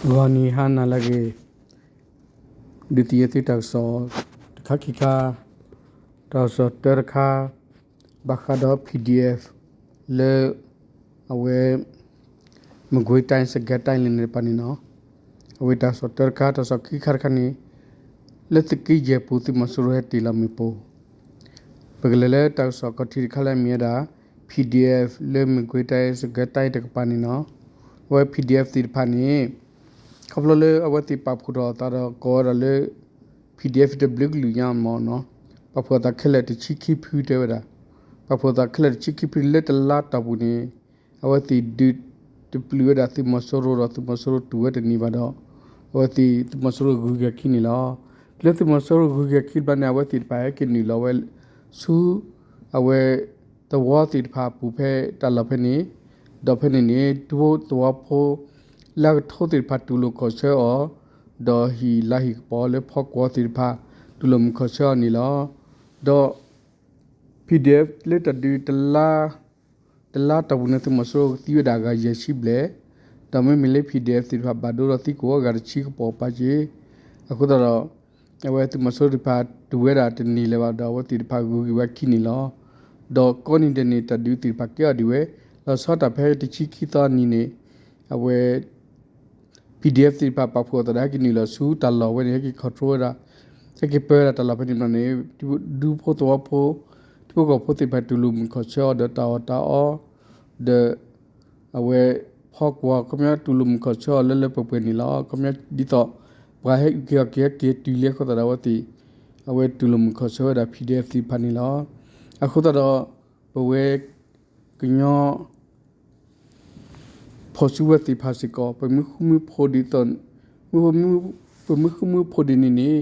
ဂီၤနံၤဟါနၤလၢအဂ့ၤ, ဒုးသ့ၣ်ညါသုတၢ်ကစီၣ်တခါခံခါ, တၢ်ကစီၣ်တၢတခါ, ဘၣ်ဃးဒီး PDF လၢ အဝဲ မကွေးတိုင်း စစ်ကိုင်းတိုင်း လၢန့ၣ်တပၤန့ၣ်နီၤ, အဝဲတၢ်ကစီၣ်တၢတခါ, တၢ်ကစီၣ်ခံခါတခါန့ၣ်, လၢသုးက့ယဲၢ်ပူၤ သုးမီၤစိရိၤဟဲတ့ၢ်လီၤမ့ၣ်ပိၢ် ပကလဲၤလၢတၢ်ကစီၣ်ခီၣ်ထံးတခါလၢအမ့ၢ်ဝဲဒၣ် PDF လၢမကွေးတိုင်း စစ်ကိုင်းတိုင်း တကပၤန့ၣ်နီၤ, အဝဲ PDF သ့ၣ်တဖၣ်န့ၣ် ခီဖျိလၢအဝဲသ့ၣ်ပာ်ဖှိၣ်ထီၣ်အသးဒီးကိးဝဲဒၣ်လၢ PDF တဘျုးကလုာ်ညါမ့ၢ်နီၤ, ပာ်ဖှိၣ်အသးခဲလၢာ်တဆံခံဖုတဲဝဲဒၣ်, ပာ်ဖှိၣ်အသးခဲလၢာ်တဆံခံဖု လၢတလါတီၢ်ပူၤန့ၣ် အဝဲသ့ၣ်ဒုးတပျုာ်ဝဲဒၣ်သုးမီၤစိရိၤဒီး သုးမီၤစိရိၤတူၢ်ဝဲတန့ၢ်ဘၣ်ဒီး အဝဲသ့ၣ်သုးမီၤစိရိၤဂုၤက့ၤအခံန့ၣ်လီၤ. လၢသုးမီၤစိရိၤဂုၤက့ၤအခံတဘျီန့ၣ် အဝဲသ့ၣ်တဖၣ်ဟဲက့ၤနုာ်လီၤဝဲ ဆူ အဝဲ သဝီသ့ၣ်တဖၣ်အပူၤဖဲတၢ်လီၢ်ဖဲန့ၣ်, ဒီးဖဲန့ၣ်န့ၣ် ဒူဖိသဝီဖိ လၢအကထိသ့ၣ်တဖၣ်တူၢ်လိာ်ခီၣ်ဆၢအီၤ, ဒီးဟံၣ်လါဟံၣ်ကပီၤလၢဖီကွီၤသ့ၣ်တဖၣ် တူၢ်လိာ်မုာ်ခီၣ်ဆၢအီၤန့ၣ်လီၤ. ဒီး PDF လၢတၢ်ဒုးတလါ တလါတီၢ်ပူၤန့ၣ် သုးမီၤစိရိၤသံဝဲဒၣ်အဂၤယဲၢ်ဆံဘျဲၣ်, ဒီးမ့မ့ၢ်လၢ PDF သ့ၣ်တဖၣ်ဘၣ်ဒိဒီးသံကိးအဂၤတဆံကပီၤပာ်က့ၤ, အဃိသတးဒီး အဝဲသုးမီၤစိရိၤသ့ၣ်တဖၣ်တူၢ်ဝဲဒၣ်တန့ၢ်လၢၤဘၣ်ဒီး အဝဲသ့ၣ်တဖၣ်ဂုၤက့ၤဝဲအခံန့ၣ်လီၤ. ဒီးကိးနံၤဒဲးန့ၣ် တၢ်ဒုးသ့ၣ်တဖၣ်ကဲအီၤဒ်ဝဲ, လီၤဆီတၢ်ဖဲတဆံခံသီနံၤန့ၣ် အဝဲ PDF သ့ၣ်တဖၣ်ပာ်ဖှိၣ်အသးဒီးဟဲက့ၤနုာ်လီၤဆူတၢ်လီၢ်ဝဲန့ၣ် ဟဲက့ၤ control ဝဲဒၣ်, ဟဲက့ၤပၢဝဲဒၣ်တၢ်လီၢ်ဖဲန့ၣ်ဘျီန့ၣ် ဒူဖိသဝီဖိ ထံဖိကီၢ်ဖိသ့ၣ်တဖၣ်တူၢ်လိာ်မုာ်ခီၣ်ဆၢအီၤဒီးတၢ်အီၣ်တၢ်အီ, ဒီး အဝဲ ဖီကွီၤ ခီပညီတူၢ်လိာ်မုာ်ခီၣ်ဆၢအီၤလၢလၢပှဲၤပှဲၤန့ၣ်လီၤ. ခီပညီဒ်သိး ပှၤဟဲအုၣ်က့ၤခီၣ်က့ၤဟဲက့ၤတုၤလံအဃိသတးဒီးအဝဲသ့ၣ် အဝဲတူၢ်လိာ်မုာ်ခီၣ်ဆၢဝဲဒၣ် PDF သ့ၣ်တဖၣ်န့ၣ်လီၤ. အဃိသတးဒီး ပဝဲ ကညီ ဖီၣ်စုကဝဲၤသ့ၣ်တဖၣ်စ့ၢ်ကီး ပမ့ၢ်ဃုမ့ၢ်ဖိးဒ်သိး မ့ၢ် ပမ့ၢ်ဃုမ့ၢ်ဖိးဒ်န့ၣ်န့ၣ်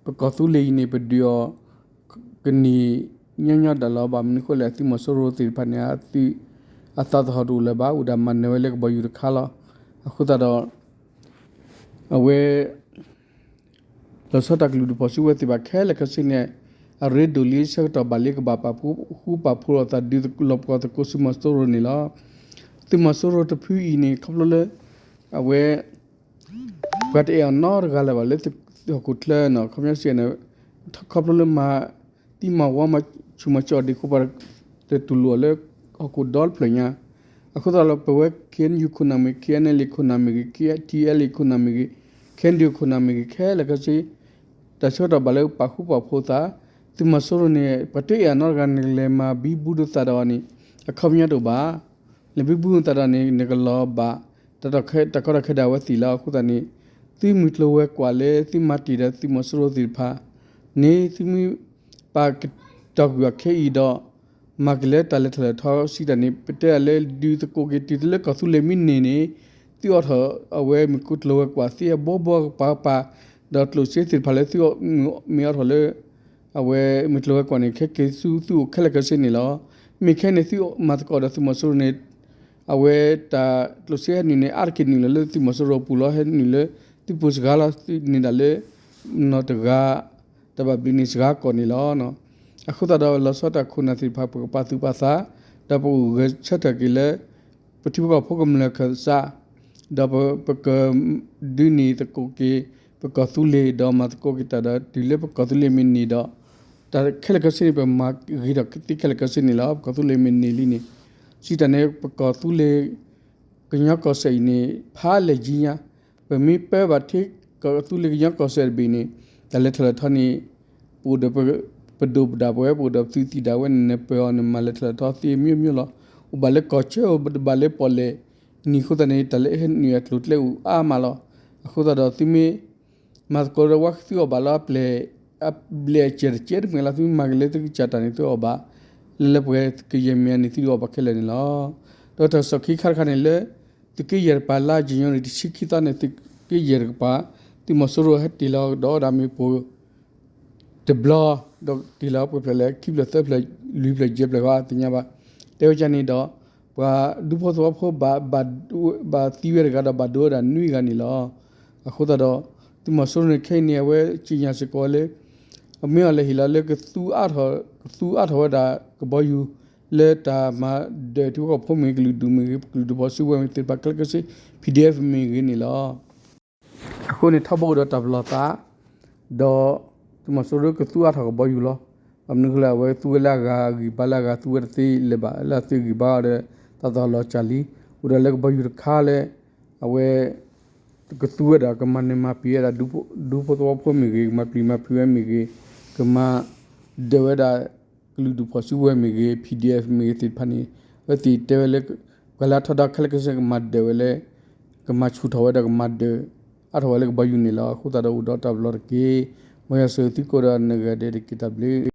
ပကီၢ်သူလ့ၤအံၤန့ၣ် ပဒုးအီၤ ကန့ၢ်ညီညီဒၣ်လီၤဘၣ်. မနုၤအဃိလဲၣ် သုးမီၤစိရိၤသ့ၣ်တဖၣ်န့ၣ် အသုး အသးသဟီၣ်တအိၣ်လၢၤဘၣ်, အိၣ်ဒၣ်မၤနၢၤဝဲလၢကဘီယူၤတခါလီၤ. အဃိသတးဒီး အဝဲ လီၤဆီတၢ်ကလုၢ်ဒူၣ်ဖီၣ်စုကဝဲၤသ့ၣ်တဖၣ်ခဲလၢာ်ခဲဆ့န့ၣ် အရ့ဒိၣ်လံဆၢကတီၢ်ဘၣ်လံကဘၣ်ပာ်ဃူပာ်ဖိးလိာ်သးဒုးလီၤပှီၢ်သကိးသုးမီၤစိရိၤန့ၣ်လီၤ. သုးမီၤစိရိၤတဖုအံၤန့ၣ် ခီဖျိလၢ အဝဲ ပှၤတအဲၣ်အီၤနီတဂၤလၢၤဘၣ်လၢဟီၣ်ခိၣ်ချၢနီၤ, ခီပညီစံးန့ၣ် ခီဖျိလၢမၤသံမၤဝီမၤဆူၣ်မၤစီၣ်ဒံးအဃိ ပှၤတတူၢ်လိာ်အီၤလၢ ဟီၣ်ခိၣ်ဒီတဖျၢၣ်ညါ. အဃိသတးဒီး ပဝဲ KNU ခိၣ်နၢ်မ့ၢ်ဂ့ၤ, KNLA ခိၣ်နၢ်မ့ၢ်ဂ့ၤ, KTLA ခိၣ်နၢ်မ့ၢ်ဂ့ၤ, KNDO ခိၣ်နၢ်မ့ၢ်ဂ့ၤ ခဲလၢာ်ခဲဆ့ တၢ်ဆၢကတီၢ်ဘၣ်လၢပာ်ဃူပာ်ဖိးသး, သုးမီၤစိရိၤန့ၣ် ပှၤတအဲၣ်အီၤနီတဂၤ နကလဲၤမၤဘံဘူဒိသးဒီးအီၤန့ၣ် အခီပညီတအိၣ်ဘၣ်. လဲၤဘံဘူသးဒီးန့ၣ် နကလီၤဘၣ် တၢ်ကီတၢ်ခဲဒၣ်ဝဲသ့ၣ်လီၤ. အဃိသတးန့ၣ် သုမုၢ်ကျိၤဝဲၤကွာ်လၢသုမၤတ့ၢ်ဒီးသုးမီၤစိရိၤသ့ၣ်တဖၣ်န့ၣ် သုမ့ၢ်ပာ်ကတီၤကွံာ်အီၤခဲအံၤဒီး မၤက့ၤလၢတၢ်လဲၤထီၣ်လဲၤထီစံးတၢ်န့ၣ် ပတဲဒၣ်လၢဒုးသကိးက့ၤတုၤလၢကီၢ်သူလ့ၤမ့ၢ်န့ၢ်န့ၣ် သုအိးထီၣ်အဝဲမုၢ်ကျိၤဝဲၤကွာ်သ့အဘီဘီကပၤကပၤ ဒီးကျိၣ်စ့သ့ၣ်တဖၣ်လၢသုမ့ၢ်အိးထီၣ်လၢ အဝဲမုၢ်ကျိၤဝဲၤကွာ်န့ၣ် ကဟဲက့ၤဆူသုအိၣ်ခဲလၢာ်ခဲဆ့န့ၣ်လီၤ. မ့ၢ်ခဲန့ၣ်သုမၤသကိးဒီးသုးမီၤစိရိၤန့ၣ် အဝဲတၢ်ကျိၣ်စ့ဟဲနုာ်န့ၣ် အါတက့ၢ်နုာ်လီၤလၢသုးမီၤစိရိၤအပူၤလီၤ. ဟဲနုာ်လၢသုပူၤစှၤလီၤ, သုန့ၢ်ဒၣ်လၢ နီၢ်တဂၤ တၢ်ဘၣ်ဘျုးန့ၣ်စှၤကီးန့ၣ်လီၤ. အဃိသတးဒီးလီၤဆီတၢ်ခိၣ်နၢ်သ့ၣ်တဖၣ် ပကပာ်သူၣ်ပာ်သး ဒီးပအိၣ်ဂဲၤဆၢထၢၣ်က့ၤလၢ ပထံဖိကီၢ်ဖိကမျၢၢ်ခၢၣ်စး ဒီးပကဒုးန့ၢ်သကိးက့ၤ ပကီၢ်သူလ့ၤ ဒီးမၤသကိးက့ၤတၢ်ဒီးတုၤလၢပကီၢ်သူလ့ၤမ့ၢ်န့ၢ်ဒီး တၢ်ခဲလၢာ်ခဲဆ့န့ၣ် ပမၤဂ့ၤထီၣ်သ့ခဲလၢာ်ခဲဆ့န့ၣ်လီၤ. ပကီၢ်သူလ့ၤမ့ၢ်န့ၢ်လံန့ၣ် စံးတၢ်န့ၣ် ပကီၢ်သူလ့ၤ ကညီကီၢ်စဲၣ်အံၤန့ၣ် ဖးလဲၢ်ကံညါ ပမ့ၢ်ပၢဘၣ်ထဲကီၢ်သူလ့ၤကညီကီၢ်စဲၣ်တဘ့ၣ်န့ၣ် တၢ်လဲၤထီၣ်လဲၤထီန့ၣ် ပအိၣ်ဒီးပဒိၣ်ပဒၣ်ပဝဲ ပအိၣ်ဒီးပသုးသံၣ်ဒၣ်ဝဲန့ၣ် နပၢအီၤန့ၣ် မၤလဲၤထီၣ်လဲၤထီသ့မျိုးမျိုးလီၤ. အိၣ်ဘၣ်လၢကီၢ်ဆၢ အိၣ်ဘၣ်လၢပီၣ်လဲၣ်နံၤအဃိသတးန့ၣ် တၢ်လၢဟဲနုာ်အကျိၤအကျဲအိၣ်အါမးလီၤ. အဃိသတးဒီးသုမ့ၢ် မၤသကိးဒီးဝဲသုအီၣ်ဘၣ်လၢအပျဲၢ် အဘျဲၣ်အစဲၣ်တကဲတမှဲၤလီၤ. သုမ့ၢ်မၤက့ၤလၢသုကစၢ်တၢ်န့ၣ် သုအီၣ်ဘၣ် လၢလၢပှဲၤပှဲၤ ကယဲၢ်မ့ၢ်အန့ၣ် သုဒုးအီၣ်ဘၣ်ခဲလၢာ်န့ၣ်လီၤ. ဒီးတၢ်ကစီၣ်ခံခါတခါန့ၣ်လၢ သုးက့ယဲၢ်တကပၤ လါယနူၤအါရံၤ တဆံခံသီန့ၣ် သုးက့ယဲၢ်တကပၤ သုးမီၤစိရိၤဟဲတ့ၢ်လီၤကဒီးဝဲဒၣ်မ့ၣ်ပိၢ် တဘျီ ဒီးတ့ၢ်လီၤပှဲၤဖျၢၣ်လဲၣ် ခံဖျၢၣ်သၢဖျၢၣ်လွံၢ်ဖျၢၣ်ယဲၢ်ဖျၢၣ်ဃီသ့ၣ်ညါဘၣ်. တဲဝဲဒ်န့ၣ်ဒီး ပှၤဒူဖိသဝီဖိ ဘၣ်သံဝဲတဂၤဒီးဘၣ်ဒိဝဲဒၣ်နွံဂၤန့ၣ်လီၤ. အဃိသတးဒီး သုးမီၤစိရိၤန့ၣ်ခဲအံၤန့ၣ် အဝဲကံၣ်ညါစ့ၢ်ကီးဝဲလၢ အမ့ၢ်အီၤလဲၤဟ့ၣ်လီၤလၢ ကသူအါထီၣ်ဝဲဒၣ်ကဘီယူၤ လၢတၢ်မၤဒၢးထံဖိကီၢ်ဖိမ့ၢ်ဂ့ၤ ကလုာ်ဒူၣ်မ့ၢ်ဂ့ၤ ကလုာ်ဒူၣ်ဖီၣ်စုကဝဲၤမ့ၢ်သ့ၣ်တဖၣ်ခဲလၢာ်ခဲဆ့ PDF မ့ၢ်ဂ့ၤန့ၣ်လီၤ. အဃိန့ၣ် ထီဘိကဒီးတၢ်ပလီၢ်သး ဒီး သုးမီၤစိရိၤကသူအါထီၣ်ကဘီယူၤလီၤ. ဘၣ်မနုၤအဃိလဲၣ် အဝဲသူဝဲလၢအဂၤဂံၢ်ဘါလၢအဂၤသူဝဲတသ့လၢၤဘၣ် လၢအသုးဂံၢ်ဘါဒီး တၢ်သီၣ်လီၤစၢ်လံ. အိၣ်ဒီးလၢကဘီယူၤတခါလၢ အဝဲ ကသူဝဲဒၣ် ကမၤနၢၤမၤပျံၤဝဲဒၣ် ဒူဖိသဝီဖိမ့ၢ်ဂ့ၤ, ကမၤပျံၤမၤဖုးဝဲမ့ၢ်ဂ့ၤ, ကမၤဒၢးဝဲဒၣ် ကလုာ်ဒူၣ်ဖီၣ်စုကဝဲၤမ့ၢ်ဂ့ၤ, PDF မ့ၢ်ဂ့ၤသ့ၣ်တဖၣ်န့ၣ် အဝဲသ့ၣ်တဲဝဲလၢ ပှၤလၢအထီဒါခဲလၢာ်ခဲဆ့ကမၤဒၢးဝဲလၢ ကမၤဆူၣ်ထီၣ်ဝဲဒီးကမၤဒၢး အါထီၣ်ဝဲလၢကဘီယူၤန့ၣ်လီၤ. အဃိသတးဒီးအိၣ်ဒီးတၢ်ပလီၢ်တက့ၢ်. မ်ယွၤဆိၣ်ဂ့ၤသုကိးဒီးနဂၤဒဲးတက့ၢ်. တၢ်ဘျုး